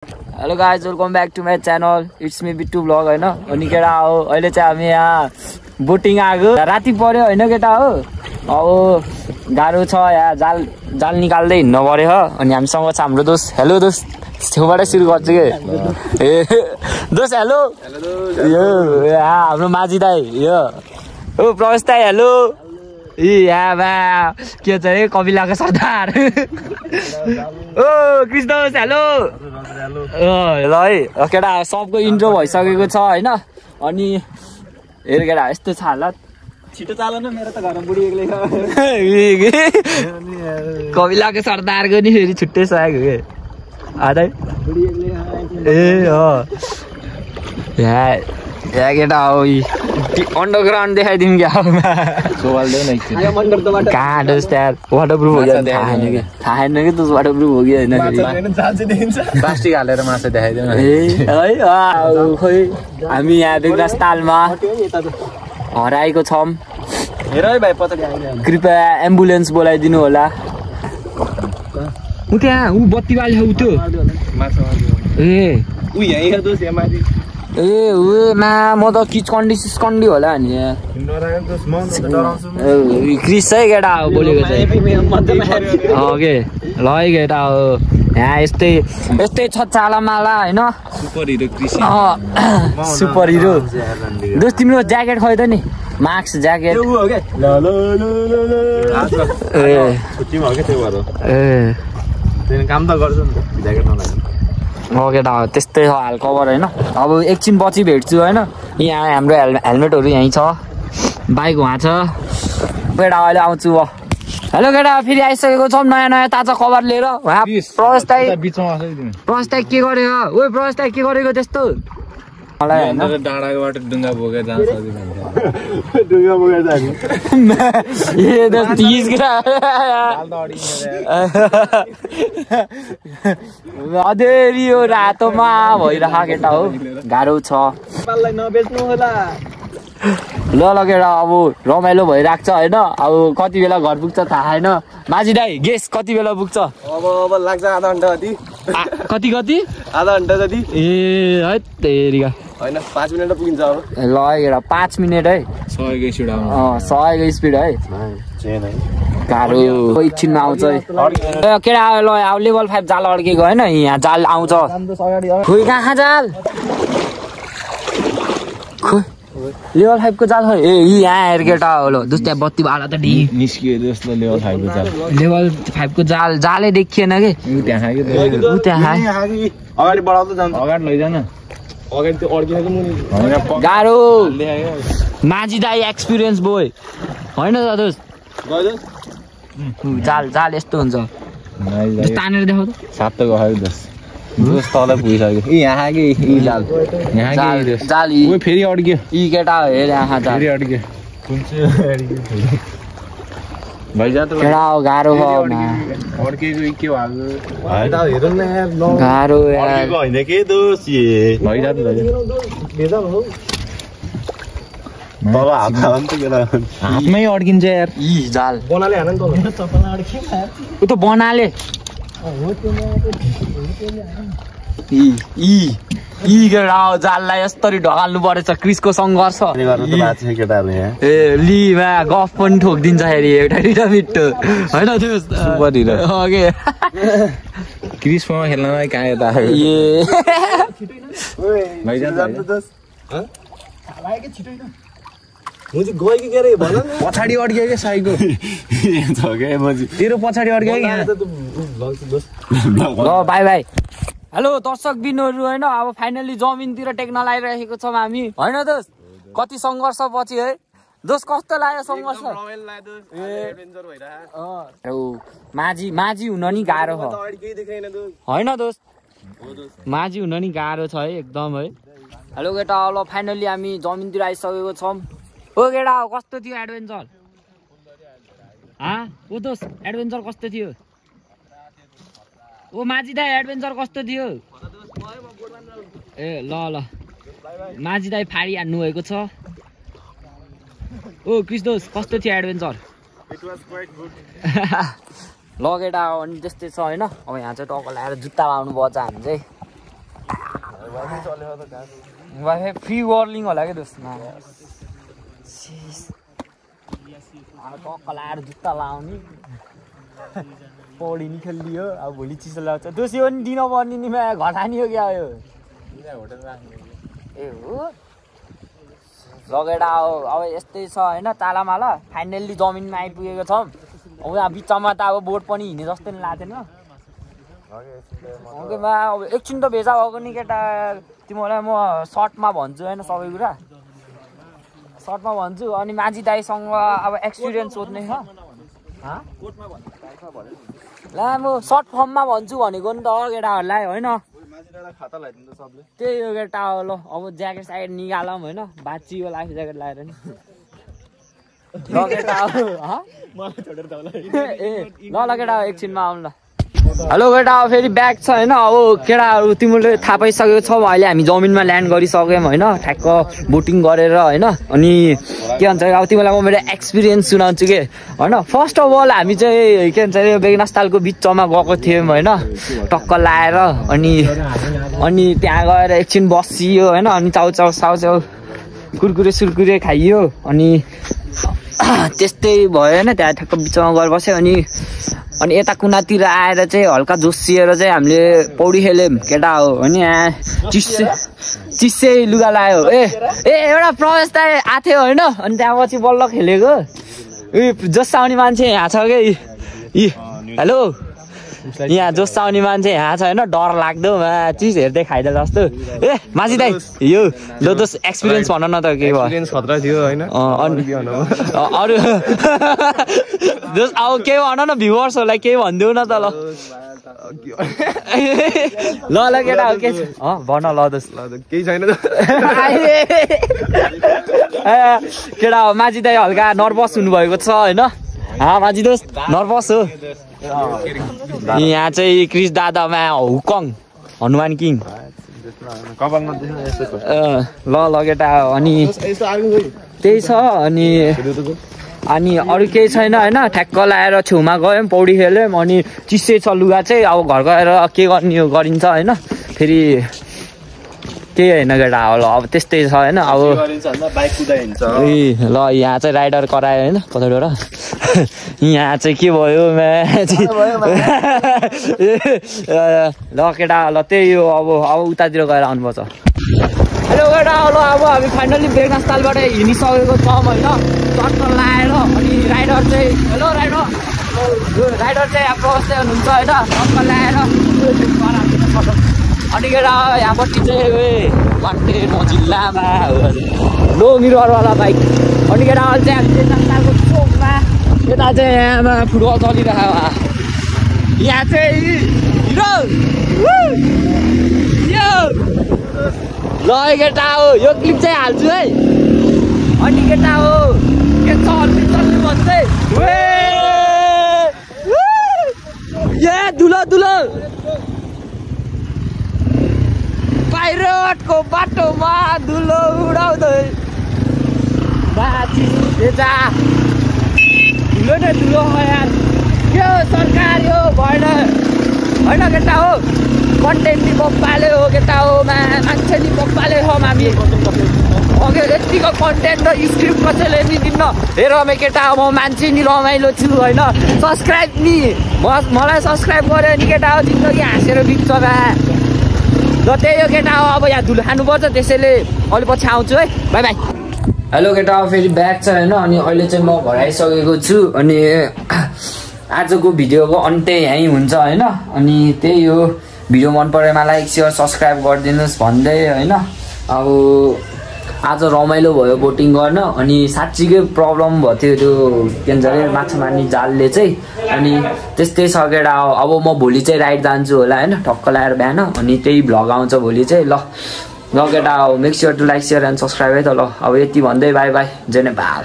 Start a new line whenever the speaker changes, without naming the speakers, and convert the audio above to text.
Hello guys, welcome back to my channel. It's me Bittu vlog होइन। अनि केटा हो, अहिले चाहिँ हामी यहाँ बोटिङ आएको। राति पर्यो होइन केटा हो। अब गाह्रो छ यहाँ, जाल निकाल्दै हिँड्नु पर्यो हो। अनि हामीसँग छ हाम्रो दोस्त। हेलो दोस्त, छेउबाटै सुरु गर्छु के। ए दोस्त हेलो। यो हाम्रो माझी दाई, यो हो प्रवेश दाई। हेलो। यहाँ के छ अरे, कपिलाको सरदार। ओ कृष्ण हेलो। ल है केटा, सबको इन्ट्रो भइसकेको छ होइन। अनि हेर केटा, यस्तो छ हालत। छिटो चाल न, मेरो त घरमा बुढी एक्लै छ। कपिलाको सरदारको नि फेरि छुट्टै सकेको के आधै ए हो। यहाँ केटा हो, अन्डरग्राउन्ड देखाइदिउँ क्या। कहाँ दोस्त यार, वाटरप्रुफ हो गया। थाहा छैन कि दोस्त, वाटरप्रुफ हो गया होइन।
प्लास्टिक हालेर माछा देखाइदिउँ
ए है। खोइ हामी यहाँ बेग्लास तालमा हराएको छौँ। कृपया एम्बुलेन्स बोलाइदिनु होला। ऊ त्यहाँ ऊ बत्ती बाल्छ ऊ त्यो। ए ए ऊ म त किचकन्डी होला नि। क्रिस है केटा हो बोलेको चाहिँ हो के। ल है केटा हो, यहाँ यस्तै छ चालामाला होइन। सुपर हिरो दोस्त, तिम्रो ज्याकेट खै त नि, मास्क ज्याकेट।
काम त गर्छ नि त, ज्याकेट नलाग्यो।
हो केटा हो, त्यस्तै छ हाल खबर होइन। अब एकछिन पछि भेट्छु होइन। यहाँ हाम्रो हेलमेटहरू यहीँ छ, बाइक वहाँ छ। केटा अहिले आउँछु अब। हेलो केटा, फेरि आइसकेको छौँ नयाँ ताजा खबर लिएर। उहाँ प्रवेश दाइ के गर्यो? ओ प्रवेश दाइ के गरेको त्यस्तो मलाई होइन।
डाँडाबाट डुङ्गा बोकेर जान्छ।
अधेरी यो रातोमा भइरहेको केटा हो, गाह्रो छ। ल केटा, अब रमाइलो भइरहेको छ होइन। अब कति बेला घर पुग्छ थाहा छैन। माझी दाई गेस कति बेला पुग्छ?
अब लाग्छ आधा घन्टा जति।
कति
आधा घन्टा जति।
ए है तेरिका
होइन, 5 मिनट पुगिन्छ अब।
ल केटा, 5 मिनट है।
100 स्पिड आउँछ।
100 स्पिड है। गाह्रो एकछिनमा आउँछ है केटा। ल अब लेभल 5 जाल अड्केको होइन, यहाँ जाल आउँछ। खोइ कहाँ जाल, खोइ लेभल 5 को जाल खै। ए यहाँ हेर केटा हो। ल दोस्त, यहाँ बत्ती बाला त
निस्कियो जस्तो लेभल 5 को जाल।
लेभल 5 को जालै देखिएन कि। त्यहाँ
अगाडि बढाउँदै जान्छ, अगाडि लैजान। अगाडि त्यो अड्किएको मुनि
गाह्रो। माझी दाई एक्सपिरियन्स बोय होइन त दोस्त। जाल यस्तो हुन्छ। तानेर देखाउ त।
सातो गयो दोस्त तल पुगिसक्यो। यहाँ कि जाल, यहाँ
जाल
ओ फेरि अड्क्यो।
यी केटा हेर यहाँ जाल
फेरि अड्क्यो। कुन चाहिँ भइजा त
केटा हो, गाह्रो हो।
अड्केको के भएको हेरौँ न यार।
गाह्रो यार
होइन के दोष भइजा त। तल हात हाल्नु त केटा, हातमै अड्किन्छ यार।
यी जाल
बनाले हाल्नु नि त।
ऊ त बनाले यी केटा हो, जाललाई यसरी ढकाल्नु परेछ। क्रिसको सङ्घर्ष। ए लिमा गफ पनि ठोकिदिन्छ फेरि एउटा मिठो होइन दोस्त।
Super hero
okay.
क्रिसमा खेल्नलाई कहाँ यता
ए
पछाडि अड्क्यो क्या साइको। तेरो पछाडि अड्क्यो
ल बाई बाई। हेलो दर्शक बिनहरू होइन, अब फाइनली जमिनतिर टेक्न लगाइरहेको छौँ हामी होइन दोस्त। कति सङ्घर्ष पछि है दोस्त, कस्तो लाग्यो सङ्घर्ष? माझी हुन नि गाह्रो छ होइन दोस्त, माझी हुन नि गाह्रो छ है एकदम है। हेलो केटा, ल फाइनली हामी जमिनतिर आइसकेको छौँ। ओ केटा कस्तो थियो एडभेन्चर? ओ दोस्त एडभेन्चर कस्तो थियो? ओ माझी दाई एडभेन्चर कस्तो थियो? ए ल माझी दाई फाडी हान्नु भएको छ। ओ क्रिस दोस्त कस्तो थियो एडभेन्चर? ल केटा अनि त्यस्तै छ होइन। अब यहाँ चाहिँ टक्क लगाएर जुत्ता लाउनु पर्छ हामी चाहिँ। वाइफाई फ्री वर्लिङ होला क्या दोस्तमा कलाएर जुत्ता लाउने पौडी नि खेलियो अब भोलि चिसो लाग्छ दोस्रो पनि दिन पर्ने नि घटानी हो क्या यो ए हो लगेर अब यस्तै छ होइन तालामाला फाइनल्ली जमिनमा आइपुगेको छौँ अब यहाँ बिचमा त अब बोट पनि हिँड्ने जस्तो नि लाग्दैन अब एकछिन त भेजा भएको नि केटा तिमीलाई म सर्टमा भन्छु होइन सबै कुरा सर्टमा भन्छु अनि माझी दाईसँग अब एक्सपिरियन्स सोध्ने छ ला म सर्ट फर्ममा भन्छु भनेको नि त केटाहरूलाई होइन त्यही हो केटा हो ल अब ज्याकेट स्याकेट निकालौँ होइन बाँचियो लाइफ ज्याकेट लगाएर नि ल केटा हो ए ल केटा हो एकछिनमा आउनु ल हेलो केटा फेरि ब्याक छ होइन अब केटाहरू तिमीले थाहा पाइसकेको छौ अहिले हामी जमिनमा ल्यान्ड गरिसक्यौँ होइन ठ्याक्क बोटिङ गरेर होइन अनि के भन्छ अब तिमीलाई म मेरो एक्सपिरियन्स सुनाउँछु कि होइन फर्स्ट अफ अल हामी चाहिँ के भन्छ अरे बेगनास्थालको बिचमा गएको थियौँ होइन टक्क लाएर अनि त्यहाँ गएर एकछिन बसियो होइन अनि चाउचाउ साउचाउ कुरकुरे सुरकुरे खाइयो अनि त्यस्तै भयो होइन त्यहाँ ठ्याक्क बिचमा गएर बस्यो अनि यता कुनातिर आएर चाहिँ हल्का जोसिएर चाहिँ हामीले पौडी खेल्यौँ केटा हो अनि यहाँ चिस्से लुगा लायो ए एउटा प्रवेश त आएको थियो होइन अनि त्यहाँपछि बल्ल खेलेको ए जोसाउने मान्छे यहाँ छ कि हेलो यहाँ जोसाउने मान्छे यहाँ छ होइन डर लाग्दो चिज हेर्दै खाइदिएर जस्तो ए माझी दाइ यो लोदोस एक्सपिरियन्स भन न त के भयो
खतरा थियो होइन
अरू अब के भन न भ्युवर्सहरूलाई केही भनिदेऊ न त ल ल केटा हो के भन ल दोस्
केही छैन
केटा हो माझी दाइ हल्का नर्भस हुनुभएको छ होइन माझी दोस्त नर्भस हो यहाँ चाहिँ क्रिस दादामा हुकङ हनुमान किङ ल केटा अनि त्यही छ अनि अरू केही छैन होइन ठ्याक्क लाएर छेउमा गयौँ पौडी खेल्यौँ अनि चिसै छ लुगा चाहिँ अब घर गएर के गर्ने हो गरिन्छ होइन फेरि केही होइन केटा हो ल अब त्यस्तै छ होइन अब ल यहाँ चाहिँ राइडर करायो होइन कतैबाट यहाँ चाहिँ के भयो ल केटा ल त्यही हो अब उतातिर गएर आउनुपर्छ हेलो केटा ल अब हामी फाइनल्ली बेगनास्थालबाट हिँडिसकेको छौँ होइन टक्क लाएर अनि राइडर चाहिँ हेलो राइडर चाहिँ अब प्रवेश हुनुहुन्छ होइन टक्क ल्याएर अनि केटा यहाँपट्टि चाहिँ वाटे जिल्लामा लो मिररवाला बाइक अनि केटा चाहिँ हामी बेगनास्थालको चोकमा यता चाहिँ यहाँमा फुटबल चलिरहेको यहाँ चाहिँ हिरो ल केटा हो यो क्लिप चाहिँ हाल्छु है अनि केटा हो के चल्नु भन्दै ए दुलो पाइरटको बाटोमा धुलो उडाउँदै बाची धुलो नै धुलो यार के हो सरकार यो भएन होइन केटा हो कन्टेन्ट नि बप्पाले हो केटा हो मान्छे नि बप्पाले हो हामी अघि यतिको कन्टेन्ट र स्क्रिप्ट कसैले नि दिन्न हेर म केटा हो म मान्छे नि रमाइलो छु होइन सब्सक्राइब नि मलाई सब्सक्राइब गऱ्यो नि केटा हो जिन्दगी हाँसेर बित्छ ल त्यही हो केटा हो अब यहाँ धुलो खानुपर्छ त्यसैले अलि पछि आउँछु है बाई बाई हेलो केटा हो फेरि ब्याक छ होइन अनि अहिले चाहिँ म घर आइसकेको छु अनि आजको भिडियोको अन्त्य यहीँ हुन्छ होइन अनि त्यही हो भिडियो मन परेमा लाइक सेयर सब्सक्राइब गरिदिनुहोस् भन्दै होइन अब आज रमाइलो भयो बोटिङ गर्न अनि साँच्चीकै प्रब्लम भएको थियो त्यो के भन्छ अरे माछा मार्ने जालले चाहिँ अनि त्यस्तै सकेर अब म भोलि चाहिँ राइड जान्छु होला होइन ठक्क लगाएर बिहान अनि त्यही भ्लग आउँछ भोलि चाहिँ ल केटा make sure to like share and subscribe है त ल अब यति भन्दै बाई बाई जय नेपाल।